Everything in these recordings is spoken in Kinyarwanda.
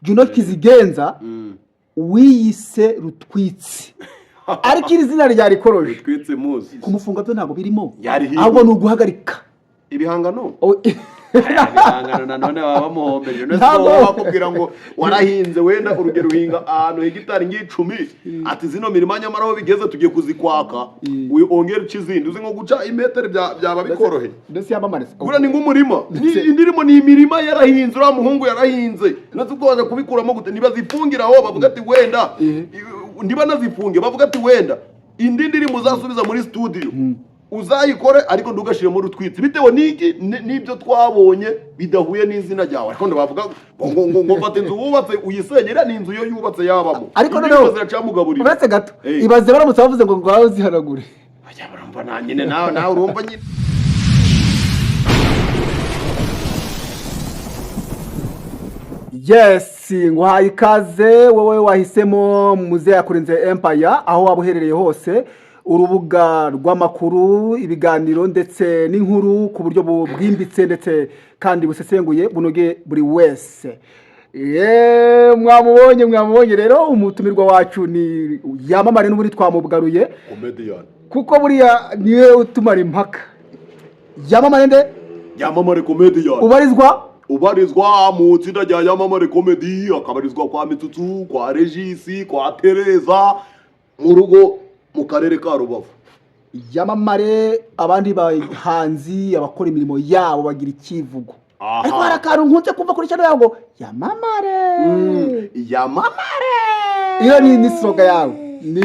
Juno Kizigenza wiyise Rutwitsi, ariko iri zina ryarikoroje. Rutwitse muzi. Kumufunga byo ntabwo birimo. Yari Ahubwo ni uguhagarika ibihangano. Oh, Ibihangano nanone baba bamuhombeje none. Ntabwo. Wowe bakubwira ngo warahinze, wenda urugero uhinga ahantu hegitari nk'icumi, ati zino mirima nyamara aho bigeze tugiye kuzikwaka, wongere uca izindi. Uzi nko guca imetero byaba bikoroheye? Ndetse yamamariza. Buriya ni nk'umurima. Indirimbo ni imirima yarahinze, uriya muhungu yarahinze. Ndetse ubwo waza kubikuramo gute? Nibazifungira aho bavuga ati wenda niba nazifunge, bavuga ati wenda indi ndirimbo uzasubiza muri studio uzayikore, ariko ntugashyiremo Rutwitsi bitewe n'iki n'ibyo twabonye bidahuye n'izina ryawe. Ariko ntibavuga ngo mfate inzu wubatse uyisenyere. Ni inzu yo yubatse yabamo. Ariko Indirimbo noneho ziracamugaburira. Uretse gato, ibaze baramutse bavuze ngo ngaho zihanagure. Bajya barumva na nyine, nawe urumva nyine. Yes, nguhaye ikaze wowe wahisemo Muzehe Yakurinze Empire, aho waba uherereye hose, urubuga rw'amakuru, ibiganiro ndetse n'inkuru ku buryo bwimbitse ndetse kandi busesenguye, bunogeye buri wese. Ye, mwamubonye, mwamubonye rero. Umutumirwa wacu ni Yamamare, n'ubundi twamugaruye. Comedian. Kuko buriya niwe utumara impaka. Yamamare nde? Yamamare Comedian. Ubarizwa? Ubarizwa mu itsinda rya Yamamare Comedy, akabarizwa kwa Mitsutsu, kwa Regisi, kwa Tereza mu rugo mu karere ka Rubavu. Yamamare, abandi bahanzi, abakora imirimo yabo bagira ikivugo. Ariko hari akantu nkunze kumva kuri channel yawe ngo "Yamamare". Yamamare. Iyo ni slogan yawe, ni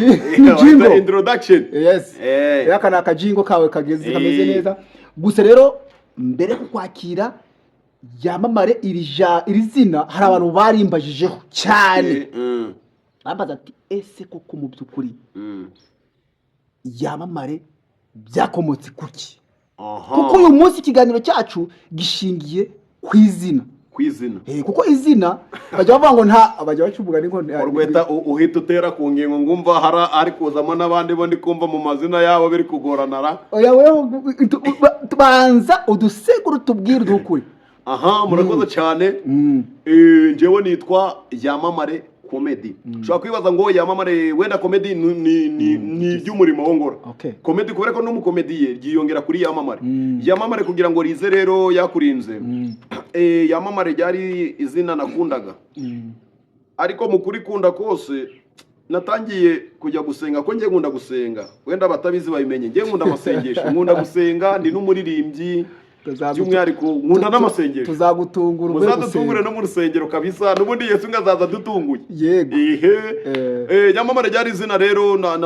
jingle. Introduction. Yes. Rero aka ni akajingo kawe kageze kameze neza. Gusa rero mbere yo kukwakira, Yamamare, iri zina hari abantu barimbajijeho cyane, bambaza ati: "Ese koko mu by'ukuri Yamamare byakomotse kuki?" Kuko uyu munsi ikiganiro cyacu gishingiye ku izina. Ku izina. Kuko izina bajya bavuga ngo nta bajya baca umugani ngo Urweta uhita utera ku ngingo, ngumva hari ari kuzamo n'abandi bo ndi kumva mu mazina yabo biri kugorana ra. Oya, wewe tubanza uduseguro, tubwire udukuri. Aha, murakoze cyane. Njyewe nitwa Yamamare Comedy. Ushobora kwibaza ngo Yamamare wenda Comedy ni iby'umurimo wo ngora. Comedy, kubera ko n'umukomediye ryiyongera kuri Yamamare. Yamamare kugira ngo rize rero yakurinze. Yamamare ryari izina nakundaga, ariko mu kurikunda kose natangiye kujya gusenga, ko njye nkunda gusenga. Wenda abatabizi babimenye, njye nkunda amasengesho, nkunda gusenga, ndi n'umuririmbyi. By'umwihariko nkunda n'amasengesho. Tuzagutungura uvuye Muzadutungure gusenga. no mu rusengero kabisa. N'ubundi Yesu ngo azaza adutunguye. Ihe. Yamamare ryari izina rero na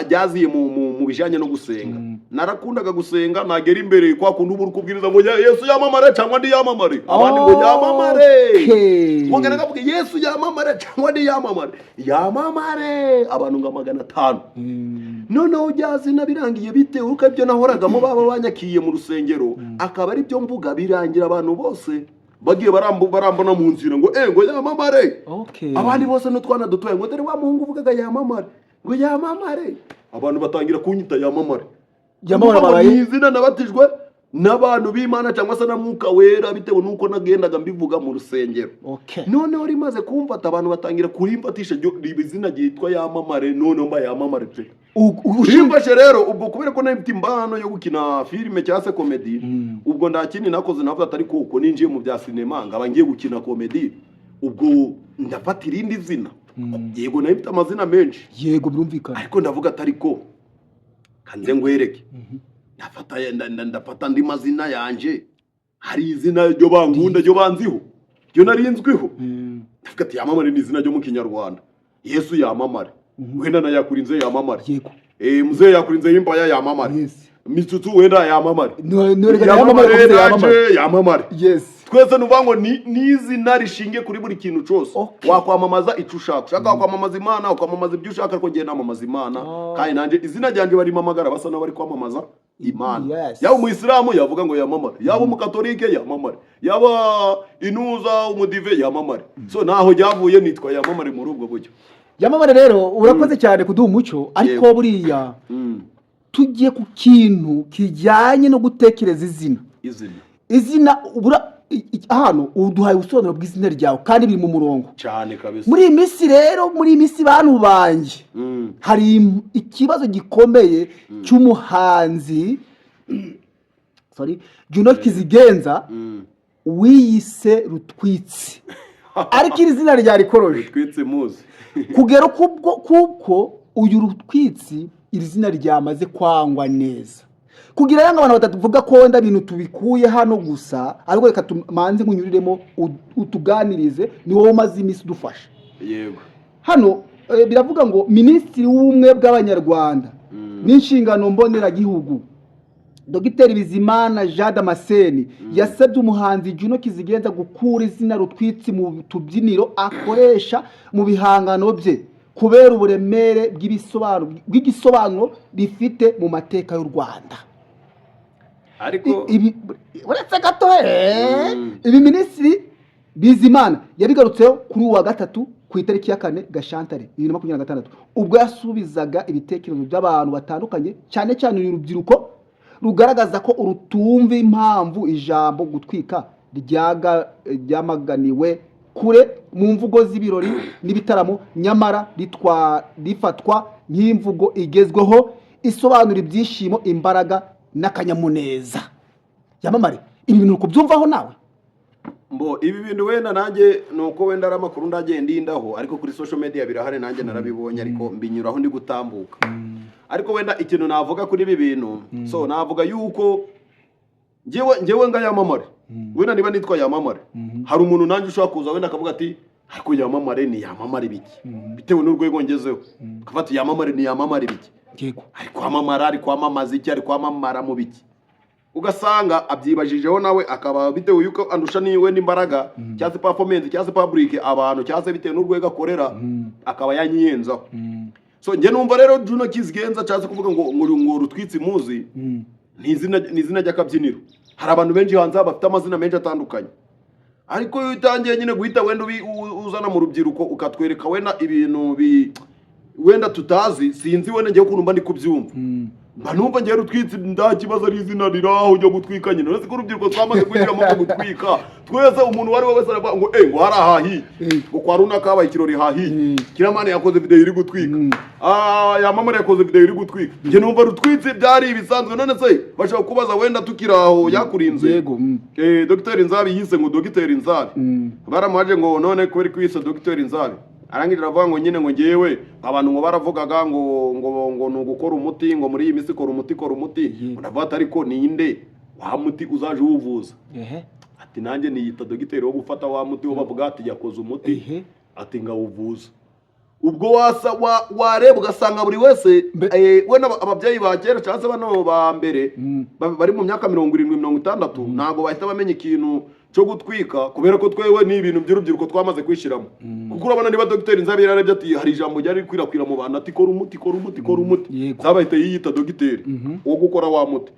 ryaziye mu bijyanye no gusenga. Narakundaga gusenga, nagera imbere kwa kundi uba uri kubwiriza ngo "Yesu yamamare cyangwa ndi yamamare", abandi ngo "Yamamare". Mwongera ngavuga "Yesu yamamare cyangwa ndi yamamare", "Yamamare", abantu nga 500. Noneho rya zina birangiye bitewe uko ibyo nahoragamo baba banyakiye mu rusengero, akaba ari byo mvuga, birangira abantu bose bagiye barambona mu nzira ngo ngo "Yamamare". Abandi bose n'utwana dutoya ngo "Dore wa muhungu uvugaga Yamamare", ngo "Yamamare". Abantu batangira kunyita Yamamare. Yamamare. Kuvuga ngo Babaye ni izina nabatijwe n'abantu b'Imana cyangwa se na Mwuka Wera, bitewe n'uko nagendaga mbivuga mu rusengero. Noneho rimaze kumfata, abantu batangira kurimfatisha riba izina ryitwa Yamamare. Noneho mba Yamamare pe. Rimfashe rero ubwo, kubera ko nari mfite impano yo gukina filime cyangwa se comedy, ubwo nta kindi nakoze, navuga atari kuko ninjiye mu bya sinema ngaba ngiye gukina comedy, ubwo ndafata irindi zina. Yego, nari mfite amazina menshi. Yego, birumvikana. Ariko ndavuga atari ko kanze ngwereke, ndafata andi mazina yanje. Hari izina ryo bankunda, ryo banziho, ryo narinzwiho. Ndavuga ati Yamamare ni izina ryo mu Kinyarwanda, Yesu yamamare, wenda na Yakurinze yamamare. Muzehe Yakurinze y'imbaya yamamare. Mitsutsu wenda yamamare. None Yamamare. Yamamare. Komeze Yamamare. Nanje yamamare. Twese nuvuga ngo ni izina rishingiye kuri buri kintu cyose. Wakwamamaza icyo ushaka, ushaka wakwamamaza Imana, wakwamamaza ibyo ushaka, ariko ngiye namamaza Imana. Kandi nanjye izina ryanjye barimamagara basa n'abari kwamamaza Imana. Yaba umuyisilamu yavuga ngo "Yamamare", yaba umukatolike yamamare, yaba inuza umudive yamamare. So naho ryavuye, nitwa Yamamare muri ubwo buryo. Yamamare rero, urakoze cyane kuduha umucyo, ariko buriya tugiye ku kintu kijyanye no gutekereza izina. Izina. Izina ubura. Hano uduhaye ubusobanuro bw'izina ryawe kandi biri mu murongo. Cyane kabisa. Muri iyi minsi rero, muri iyi minsi, bantu banjye, hari ikibazo gikomeye cy'umuhanzi, sorry, Juno Kizigenza wiyise Rutwitsi, ariko iri zina ryarikoroje. Rutwitsi muzi. Kugera kubwo kuko uyu Rutwitsi iri zina ryamaze kwangwa neza, kugira ngo abantu batavuga ko wenda ibintu tubikuye hano gusa, ariko reka tumanze nkunyuriremo utuganirize, ni wowe umaze iminsi udufasha. Yego. Hano biravuga ngo Minisitiri w'Ubumwe bw'Abanyarwanda n'Inshingano Mboneragihugu, Dogiteri Bizimana Jean Damascene, yasabye umuhanzi Juno Kizigenza gukura izina Rutwitsi mu tubyiniro akoresha mu bihangano bye kubera uburemere bw'igisobanuro rifite mu mateka y'u Rwanda. Ariko Ibi uretse gato, ibi Minisitiri Bizimana yabigarutseho kuri uwa gatatu ku itariki ya 4 Gashyantare 2026, ubwo yasubizaga ibitekerezo by'abantu batandukanye, cyane cyane uru rubyiruko rugaragaza ko rutumva impamvu ijambo gutwika ryamaganiwe kure mu mvugo z'ibirori n'ibitaramo, nyamara rifatwa nk'imvugo igezweho isobanura ibyishimo, imbaraga n'akanyamuneza. Yamamare, ibi bintu uri kubyumvaho nawe? Mbo ibi bintu wenda nanjye ni uko wenda ari amakuru ndagiye ndindaho, ariko kuri social media birahari, nanjye narabibonye, ariko mbinyuraho ndi gutambuka. Ariko wenda ikintu navuga kuri ibi bintu, so navuga yuko njyewe nga Yamamare, wenda niba nitwa Yamamare, hari umuntu nanjye ushobora kuza wenda akavuga ati: "Ariko Yamamare ni Yamamare ibiki?" Bitewe n'urwego ngezeho, akavuga ati: "Yamamare ni Yamamare ibiki?" Ari kwamamara, ari kwamamaza iki? Ari kwamamara mu biki? Ugasanga abyibajijeho nawe, akaba bitewe yuko andusha niwe n'imbaraga cyangwa se performance cyangwa se public abantu cyangwa se bitewe n'urwego akorera, akaba yanyiyenzaho. So njye numva rero Juno Kizigenza cyangwa se kuvuga ngo Rutwitsi muzi, ni izina ry'akabyiniro. Hari abantu benshi hanze aha bafite amazina menshi atandukanye, ariko iyo utangiye nyine guhita wenda uzana mu rubyiruko, ukatwereka wenda ibintu wenda tutazi, sinzi, wenda ngewe ukuntu mba ndi kubyumva, mba numva ngewe Rutwitsi nta kibazo, ari izina riri aho ujya gutwika nyine. Uretse ko urubyiruko twamaze kwinjiramo ko gutwika twese, umuntu uwo ari we wese aravuga ngo ngo hari ahahiye, ngo kwa runaka habaye ikirori hahiye, Kiramani yakoze video iri gutwika, Yamamare yakoze video iri gutwika. Njye numva Rutwitsi byari ibisanzwe. None se bashobora kubaza wenda tukiri aho yakurinze, Yego. Dogiteri Nzabi yise ngo Dogiteri Nzabi, baramuhaje ngo: "None kubera ko yise Dogiteri Nzabi?" Arangije aravuga ngo nyine ngo ngewe abantu ngo baravugaga ngo ni ugukora umuti, ngo muri iyi minsi kora umuti, kora umuti. Ndavuga ati: "Ariko ninde wa muti uzaje uwuvuza?" Ati: "Nanjye niyita dogiteri wo gufata wa muti wo bavuga ati yakoze umuti." Ati: "Ngawuvuza." Ubwo wasa wareba ugasanga buri wese, we ababyeyi ba kera cyangwa se bano ba mbere bari mu myaka 70, 60, ntabwo bahita bamenya ikintu cyo gutwika, kubera ko twewe ni ibintu by'urubyiruko twamaze kwishyiramo. Kuko urabona niba Dogiteri Nzabera yararebye ati hari ijambo ryari rikwirakwira mu bantu ati: "Kora umuti, kora umuti, kora umuti." Zabahita yiyita dogiteri wo gukora wa muti.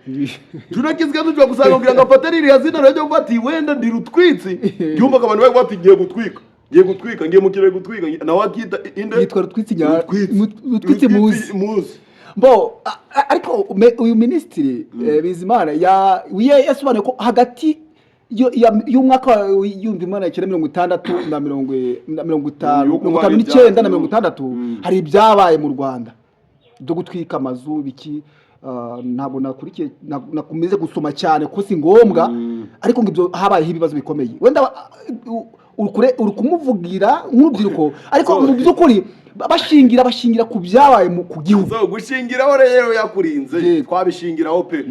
Tunakizwa dushobora gusanga kugira ngo afate ririya zina ryo kuvuga ati wenda ndi Rutwitsi, yumvaga abantu bari bati: "Ngiye gutwika, ngiye gutwika, ngiye mu kirere gutwika." Nawe akita inde? Yitwa Rutwitsi Rutwitsi. Rutwitsi muzi. Muzi. Bo ariko uyu minisitiri Bizimana yasobanuye ko hagati y'umwaka w'1960 na mirongo itanu Yo mirongo itanu kuba n'icyenda na 60 hari ibyabaye mu Rwanda byo gutwika amazu biki. Ntabwo nakurikiye, nakomeze gusoma cyane kuko si ngombwa, ariko ngo ibyo habayeho ibibazo bikomeye. Wenda uri kumuvugira nk'urubyiruko, ariko mu by'ukuri bashingira ku byabaye ku gihugu. So gushingiraho rero yakurinze, twabishingiraho pe.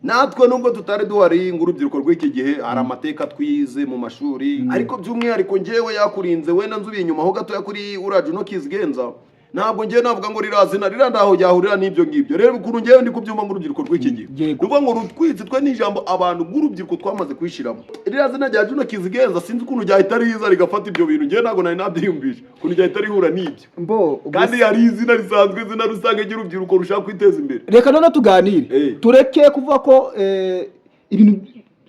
Natwe nubwo tutari duhari ng'urubyiruko rw'iki gihe, hari amateka twize mu mashuri. Ariko by'umwihariko ngewe yakurinze, wenda nzubiye inyuma ho gatoya kuri uriya Juno Kizigenza, ntabwo ngewe navuga ngo ririya zina ririya ntaho ryahurira n'ibyo ngibyo. Rero ukuntu ngewe ndi kubyumva ng'urubyiruko rw'iki gihe, ni ukuvuga ngo Rutwitsi twe ni ijambo abantu b'urubyiruko twamaze kwishyiramo. Ririya zina rya Juno Kizigenza sinzi ukuntu ryahita riza rigafata ibyo bintu. Ngewe ntabwo nari nabyiyumvisha ukuntu ryahita rihura n'ibyo, Mbo kandi hari izina risanzwe, izina rusange ry'urubyiruko rushaka kwiteza imbere. Reka noneho tuganire, tureke kuvuga ko ibintu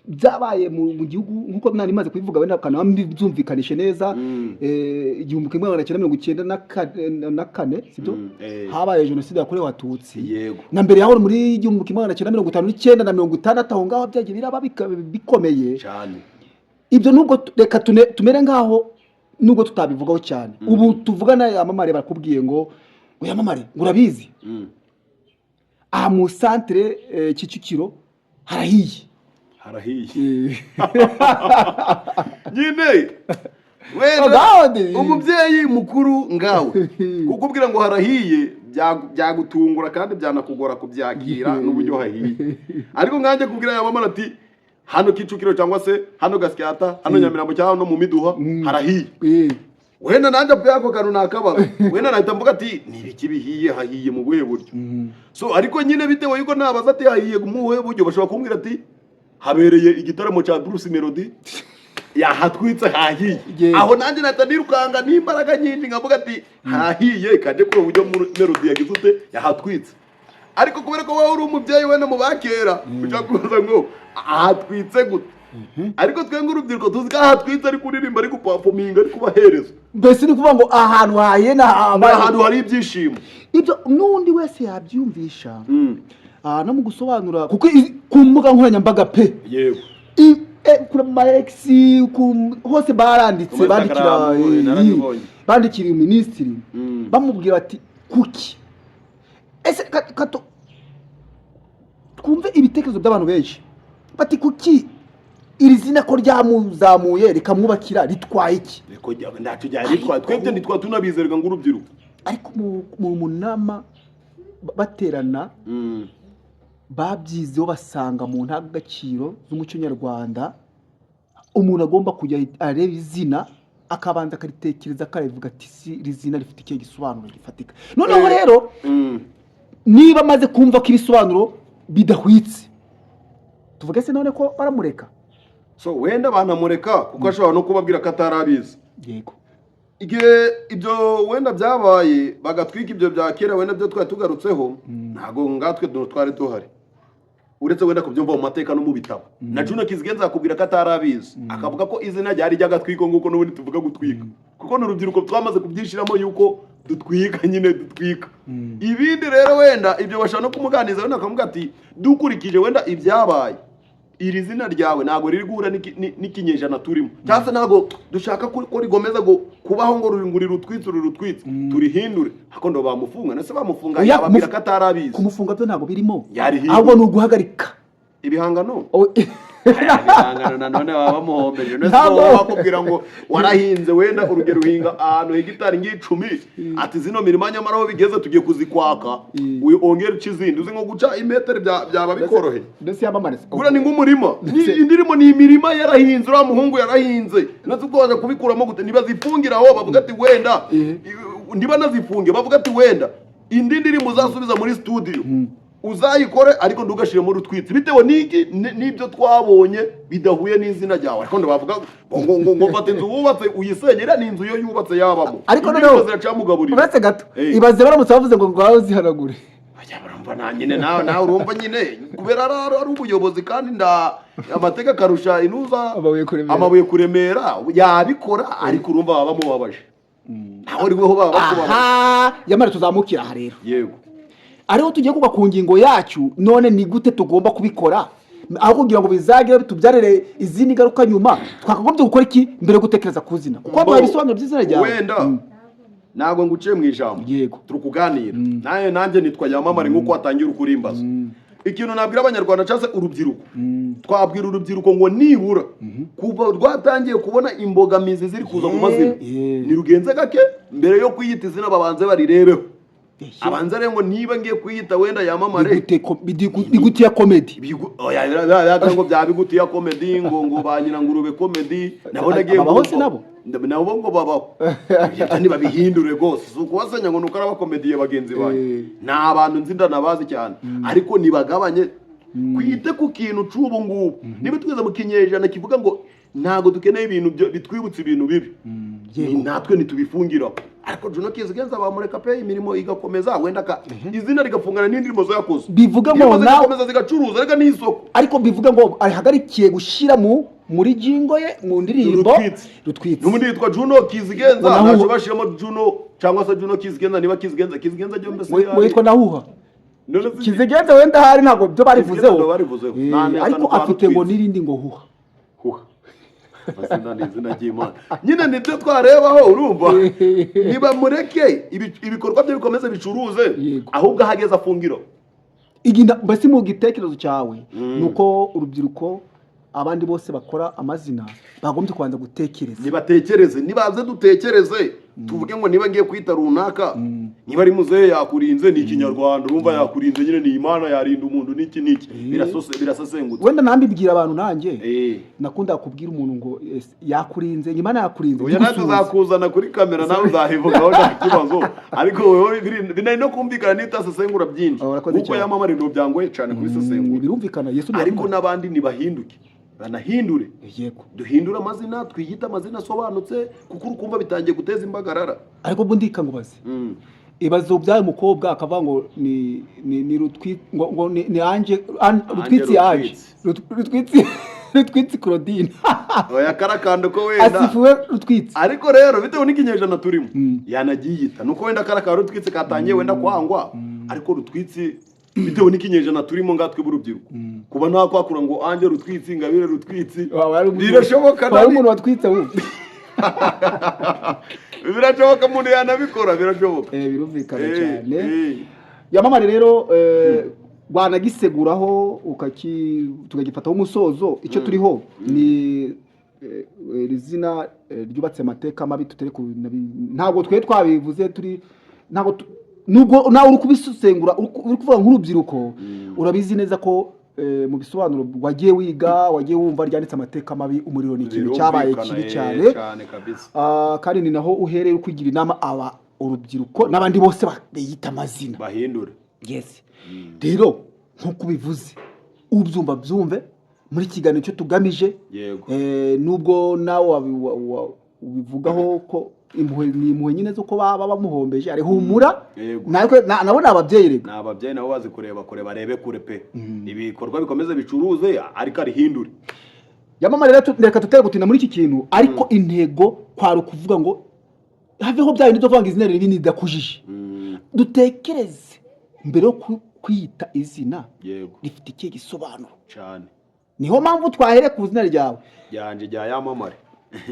byabaye mu gihugu nk'uko nari maze kubivuga, wenda kanaba mbyumvikanishe neza. 1994, sibyo? Eh. Habaye jenoside yakorewe Abatutsi. Yego. Na mbere yaho muri 1959 na 60, aho ngaho byagiye biraba bikomeye. Cyane. Ibyo nubwo reka tumere nkaho nubwo tutabivugaho cyane, ubu tuvugana Yamamare barakubwiye ngo Yamamare, ngo urabizi, aha mu santere Kicukiro harahiye. Harahiye nyine wenda. Gahunda. Umubyeyi mukuru ngawe kukubwira ngo harahiye byagutungura kandi byanakugora kubyakira n'uburyo hahiye. Ariko nkanjye kubwira Yamamara ati hano Kicukiro cyangwa se hano Gasyata, hano Nyamirambo cyangwa hano mu Miduha harahiye, wenda nanjye pe ako kantu nakabaza, wenda nahita mvuga ati ni ibiki bihiye, hahiye mu buhe buryo? So ariko nyine bitewe yuko nabaza ati hahiye mu buhe buryo, bashobora kumbwira ati habereye igitaramo cya Bruce Melody, yahatwitse, hahiye. Aho nanjye nahita nirukanga n'imbaraga nyinshi nkavuga ati hahiye, kajye kuri uburyo Melody yagize ute, yahatwitse. Ariko kubera ko wowe uri umubyeyi wenda mu bakera, ushobora kubaza ngo ahatwitse gute? Ariko twe nk'urubyiruko tuzi ko ahatwitse ari kuririmba, ari guperforminga, ari kubahereza. Mbese ni ukuvuga ngo ahantu hahiye ni ni ahantu hari ibyishimo. Ibyo n'undi wese yabyumvisha. No mu gusobanura, kuko ku mbuga nkoranyambaga pe, kuri ma X hose baranditse. Ku ma Bandikira Instagram, narabibonye. bandikira minisitiri, bamubwira bati kuki ese kato twumve ibitekerezo by'abantu benshi, bati kuki iri zina ko ryamuzamuye rikamwubakira ritwaye iki? Niko ntacyo ryari ritwaye, twebwe ntitwa tunabizerwa ng'urubyiruko. Ariko mu nama baterana babyizeho, basanga mu ndangagaciro z'umuco nyarwanda umuntu agomba kujya areba izina akabanza akaritekereza, akarivuga ati si iri zina rifite ikihe gisobanuro gifatika? Noneho rero niba amaze kumva ko ibisobanuro bidahwitse, tuvuge se none ko baramureka? So wenda banamureka kuko ashobora no kubabwira ko atari abizi. Igihe ibyo wenda byabaye bagatwika ibyo bya kera, wenda byo twari tugarutseho, ntabwo ngatwe twari duhari, uretse wenda kubyumva mu mateka no mu bitabo. Na Juno Kizigenza akubwira ko atari abizi, akavuga ko izina ryari ry'agatwiko, nk'uko n'ubundi tuvuga gutwika, kuko ni urubyiruko twamaze kubyishyiramo yuko dutwika nyine, dutwika ibindi. Rero wenda ibyo bashobora no kumuganiriza, wenda akavuga ati dukurikije wenda ibyabaye, iri zina ryawe ntabwo riri guhura n'ikinyejana turimo, cyangwa se ntabwo dushaka ko rigomeza kubaho ngo ruri ngo rirutwitse, uru rutwitse turihindure. Ariko ndo bamufunga nese bamufunga Oya, yababwira ko atari abizi. Kumufunga byo ntabwo birimo. Yarihindura. Ahubwo ni uguhagarika ibihangano. Oh, Ibihangano nanone baba bamuhombeje nese. Ntabwo. Bakubwira ngo warahinze, wenda urugero uhinga ahantu hegitari nk'icumi, ati zino mirima nyamara aho bigeze tugiye kuzikwaka, ongera uca izindi. Uzi nko guca imetero byaba bikoroheye? Mbese yamamariza. Gura ni nk'umurima. Indirimbo ni imirima yarahinze, uriya muhungu yarahinze, nazo ubwo waza kubikuramo gute? Nibazifungira aho bavuga ati wenda niba nazifunge, bavuga ati wenda indi ndirimbo uzasubiza muri studio uzayikore, ariko ntugashiremo urutwitsi bitewe n'iki n'ibyo twabonye bidahuye n'izina ryawe. Ariko ntibavuga ngo mfata inzu wubatse uyisenyera, ni inzu yo yubatse yabamo. Ariko Indirimbo noneho ziracamugaburira. Uretse gato, ibaze baramutse bavuze ngo ngaho zihanagure. Bajya barumva na nyine nawe urumva nyine kubera ari ubuyobozi kandi nda amateka akarusha inuza Amabuye kuremera. Amabuye kuremera, yabikora, ariko urumva baba bamubabaje, nawe uri weho baba bakubabaje. Aha yamara tuzamukira aha rero, Yego. ariho tugiye kuba ku ngingo yacu. None ni gute tugomba kubikora aho kugira ngo bizagire bitubyarire izindi ngaruka nyuma? Twakagombye gukora iki mbere yo gutekereza ku zina? Kuko waduhaye ibisobanuro by'izina ryawe. Wenda ntabwo nguciye mu ijambo. Yego. Turi kuganira nawe, nanjye nitwa Yamamare nk'uko watangira ukurimbaza. Ikintu nabwira Abanyarwanda cyangwa se urubyiruko, twabwira urubyiruko ngo nibura kuva rwatangiye kubona imbogamizi ziri kuza mu mazina, nirugenze gake mbere yo kwiyita izina, babanze barirebeho, abanza rero ngo niba ngiye kwiyita wenda Yamamare, Bigute ya Comedy. Oya, biriya ngo bya Bigutiya Comedy, ngo ba Nyirangurube Comedy, nabo nagiye Babaho se mbumva. nabo? Nabo ngo babaho. Ibyo ntibabihindure rwose, si ukubasenya ngo nuko ari abakomediye bagenzi banyu. Ni abantu nzi, ndanabazi cyane, ariko nibagabanye kwite ku kintu c'ubu ngubu. Niba tugeze mu kinyejana kivuga ngo ntabwo dukeneye ibintu bitwibutsa ibintu bibi, ni natwe ntitubifungiraho. Ariko Juno Kizigenza bamureka pe, imirimo igakomeza, wenda izina rigafungana n'indirimbo zo yakoze. Bivuga ngo Indirimbo zigakomeza zigacuruza, reka n'isoko. Ariko bivuga ngo ahagarikiye gushyira muri jingle ye, mu ndirimbo Rutwitsi. Rutwitsi. N'ubundi yitwa Juno Kizigenza. Ngo naho- Ntacyo bashiramo Juno cyangwa se Juno Kizigenza, niba Kizigenza ryo mbese Ngo yitwa Nahuha. None se- Kizigenza wenda ahari ntabwo byo barivuzeho. Kizigenza barivuzeho. Ariko Nta afite ngo rutwitsi. n'irindi ngo Huha. Huha. Amazina ni izina ry'Imana nyine, nibyo twarebaho. Urumva, niba mureke ibikorwa bye bikomeze bicuruze, ahubwo ahageze afungiro. Iginda mbese mu gitekerezo cyawe ni uko urubyiruko, abandi bose bakora amazina, bagombye kubanza gutekereza? Nibatekereze, nibaze dutekereze, tuvuge ngo niba ngiye kwita runaka, niba ari muzehe Yakurinze, ni Ikinyarwanda. Urumva, Yakurinze nyine ni Imana yarinda umuntu, n'iki n'iki. Birasesengutse. Wenda nambibwira abantu nanjye, nakunda kubwira umuntu ngo yakurinze, Imana yakurinze. Oya, natwe Ntigusuhuze. Uzakuzana kuri kamera, nawe uzahivugaho, nta kibazo. Ariko wowe binari no kumvikana n'itasesengura byinshi, Oh, urakoze kuko cyane. yamamara ibintu byangoye cyane kubisesengura. Birumvikana, Yesu Ariko ntiyamamaye. n'abandi nibahinduke, banahindure. Duhindure amazina, twiyite amazina asobanutse, kuko urukumva bitangiye guteza imbagarara. Ariko ubwo ndika ngo baze ibaze ubyaye umukobwa akavuga ngo ni rutwi ngo ni Ange Rutwitsi Ange. Rutwitsi. Rutwitsi Claudine. Oya, karakanda ko wenda Asifiwe Rutwitsi. Ariko rero bitewe n'ikinyejana turimo, yanagiyita nuko wenda kara ka Rutwitsi katangiye wenda kwangwa, ariko Rutwitsi, bitewe n'ikinyejana turimo ngatwe b'urubyiruko, kuba nta kwakura ngo Ange Rutwitsi, Ngabire Rutwitsi, Waba ari birashoboka. Waba ari umuntu watwitse ahubwo. Birashoboka, umuntu yanabikora, birashoboka. Birumvikana cyane. Yamamare Yamamare rero, wanagiseguraho tukagifataho umusozo. Icyo turiho ni iri zina ryubatse amateka mabi tutari ntabwo twe twabivuze turi, ntabwo nubwo nawe uri kubisesengura, uri kuvuga nk'urubyiruko, urabizi neza ko mu bisobanuro wagiye wiga, wagiye wumva, ryanditse amateka mabi. Umuriro ni ikintu cyabaye Birumvikana, kibi cyane. Cyane kabisa. Ah, kandi ni naho uhereye uri kugira inama aba urubyiruko n'abandi bose biyita amazina. Bahindure. Yes, rero nk'uko ubivuze, ubyumva byumve muri kiganiro icyo tugamije. Nubwo nawe ubivugaho ko impuhwe ni impuhwe nyine z'uko baba bamuhombeje, ari humura. Natwe nabo ni ababyeyi rega. Ni ababyeyi, nabo bazi kureba kure, barebe kure pe. Ibikorwa bikomeze bicuruze, ariko arihindure. Yamamare rero, reka tutere gutinda muri iki kintu, ariko intego kwari ukuvuga ngo haveho bya bindi byo kuvuga ngo izina ribi ridakujije. Dutekereze mbere yo kwita izina, rifite ikihe gisobanuro? Cyane. Niho mpamvu twahereye ku izina ryawe. Ryanje rya Yamamare.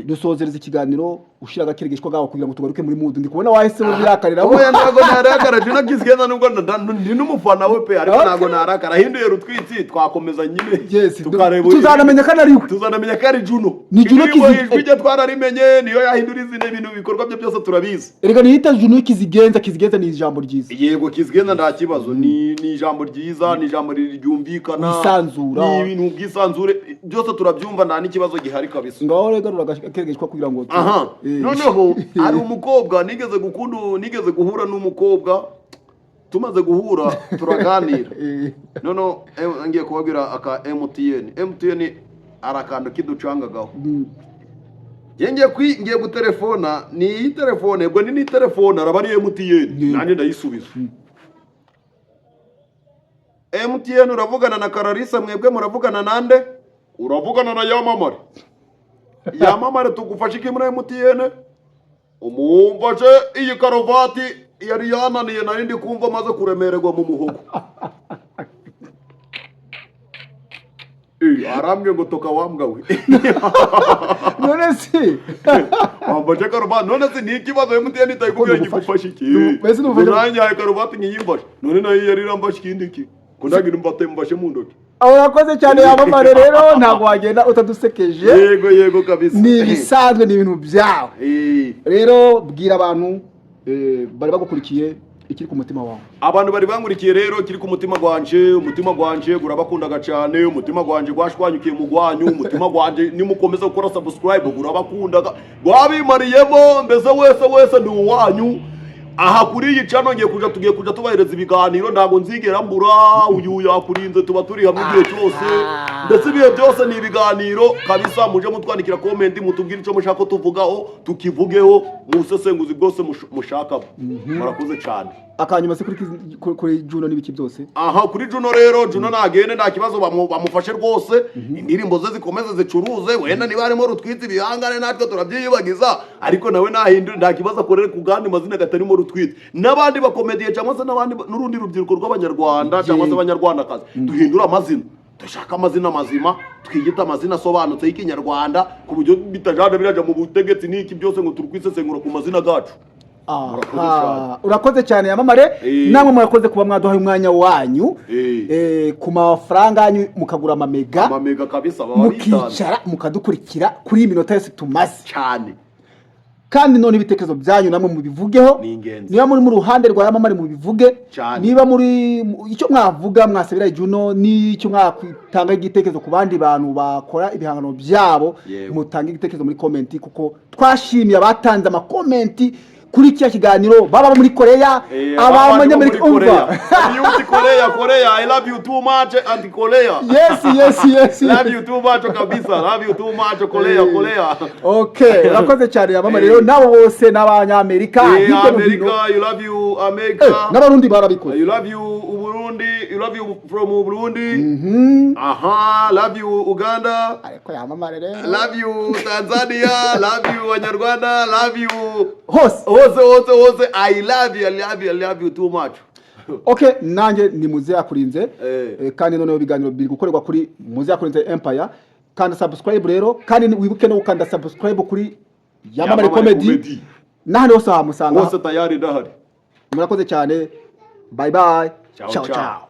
Dusozereza ikiganiro ushyira agakirigishwa bwawe kugira ngo tugaruke muri mood. Ndi kubona wahise ubirakarira. Oya, ntabwo narakara. Juno Kizigenza, nubwo ndi n'umufana we pe, ariko ntabwo narakara. Ahinduye Rutwitsi, twakomeza nyine, tukareba. Tuzanamenya ko ari we. Tuzanamenya ko ari Juno. Ni Juno. Indirimbo, ijwi rye twararimenye, niyo yahindura izina, ibintu bikorwa bye byose turabizi. Erega niyita Juno Kizigenza. Kizigenza ni ijambo ryiza. Yego, Kizigenza nta kibazo, ni ijambo ryiza, ni ijambo ryumvikana. Wisanzura. Ni ibintu bwisanzure, byose turabyumva, nta n'ikibazo gihari kabisa. Ngaho rero garura agakirigishwa kugira ngo Aha. Noneho hari umukobwa nigeze gukunda, nigeze guhura n'umukobwa, tumaze guhura turaganira. Noneho ngiye kubabwira aka MTN. MTN ari akantu kiducangagaho. Ngiye gutelefona, ni iyi telefone, ubwo ni telefone araba ari MTN, nanjye ndayisubiza. MTN, uravugana na Kararisa, mwebwe muravugana nande? Uravugana na Yamamare. Yamamare, tugufashe iki muri MTN? Umumfashe iyi karuvati yari yananiye, nari ndi kumva maze kuremererwa mu muhogo. Arambwiye ngo toka wambwa we. None si Wamfashe karuvati. None se ni ikibazo MTN itayikubwira? Ko Ngigufashe iki? Mbese nugufashe- Uranyaye karuvati nkiyimfashe, none nayo yari iramfashe ikindi ki ko ndagira mfate mfashe mu ntoki? Urakoze cyane Yamamare. Rero ntabwo wagenda utadusekeje. Yego kabisa. Ni ibisanzwe, ni ibintu byawe. Rero bwira abantu bari bagukurikiye ikiri ku mutima wawe. Abantu bari bangurikiye rero, kiri ku mutima gwanje, umutima gwanje gurabakundaga cyane, umutima gwanje gwashwanyukiye mu gwanyu, umutima gwanje nimukomeza gukora subscribe gurabakundaga, gwabimariyemo mbese, wese wese ndi uwanyu. Aha kuri iyi channel ngiye kuja, tugiye kuja tubahereza ibiganiro, ntabwo nzigera mbura. Uyu Yakurinze, tuba turi hamwe igihe cyose, ndetse ibihe byose ni ibiganiro kabisa. Muje mutwandikira comment, mutubwire icyo mushaka ko tuvugaho, tukivugeho mu busesenguzi bwose mushakamo. Murakoze cyane. Akanyuma se kuri kuri Juno n'ibiki byose? Aha, kuri Juno rero, Juno nagende nta kibazo, bamufashe rwose, indirimbo ze zikomeze zicuruze. Wenda niba harimo Rutwitsi, ibihangane natwe turabyiyibagiza, ariko nawe nahindure nta kibazo, akorere ku gandi mazina katarimo Rutwitsi. N'abandi bakomediye cyangwa se n'abandi n'urundi rubyiruko rw'Abanyarwanda cyangwa se Abanyarwandakazi, duhindure amazina. Dushaka amazina mazima, twiyita amazina asobanutse y'Ikinyarwanda, ku buryo bitajana birajya mu butegetsi n'iki byose, ngo turi kwisesengura ku mazina gacu. Murakoze. Aha, urakoze cyane, Yamamare. Namwe murakoze kuba mwaduhaye umwanya wanyu, ku mafaranga yanyu mukagura amamega, Amamega kabisa, baba bitanze. mukicara mukadukurikira kuri iyi minota yose tumaze. Cyane. Kandi none ibitekerezo byanyu namwe mubivugeho. Ni ingenzi. Niba muri mu ruhande rwa Yamamare, mubivuge. Cyane. Niba muri icyo mwavuga mwasabira Juno, n'icyo mwatanga igitekerezo ku bandi bantu bakora ibihangano byabo, mutange igitekerezo muri comment, kuko twashimiye abatanze ama comment kuri kiriya kiganiro, baba muri Koreya, Abanyamerika, umva. Beauty Korea, Korea, I love you too much, anti Korea. Yes. Love you too much kabisa, love you too much, Korea, Korea. Okay, urakoze cyane, Yamamare. Rero nabo bose n'Abanyamerika hirya no hino. America, you love you America. N'Abarundi barabikoze. You love you Burundi, you love you from Burundi. Aha, love you Uganda. Ariko Yamamare rero. Love you Tanzania, love you Banyarwanda, love you hose. Hose, hose, hose. I love you, I love you, I love you too much. Okay, nanjye ni Muze Yakurinze. Kandi noneho ibiganiro biri gukorerwa kuri Muze Yakurinze Empire. Kanda subscribe rero, kandi wibuke no gukanda subscribe kuri Yamamare Yamamare Comedy. Comedy. N'ahandi hose wahamusanga. Hose tayari ndahari. Murakoze cyane, bye bye. Ciao, ciao. Ciao.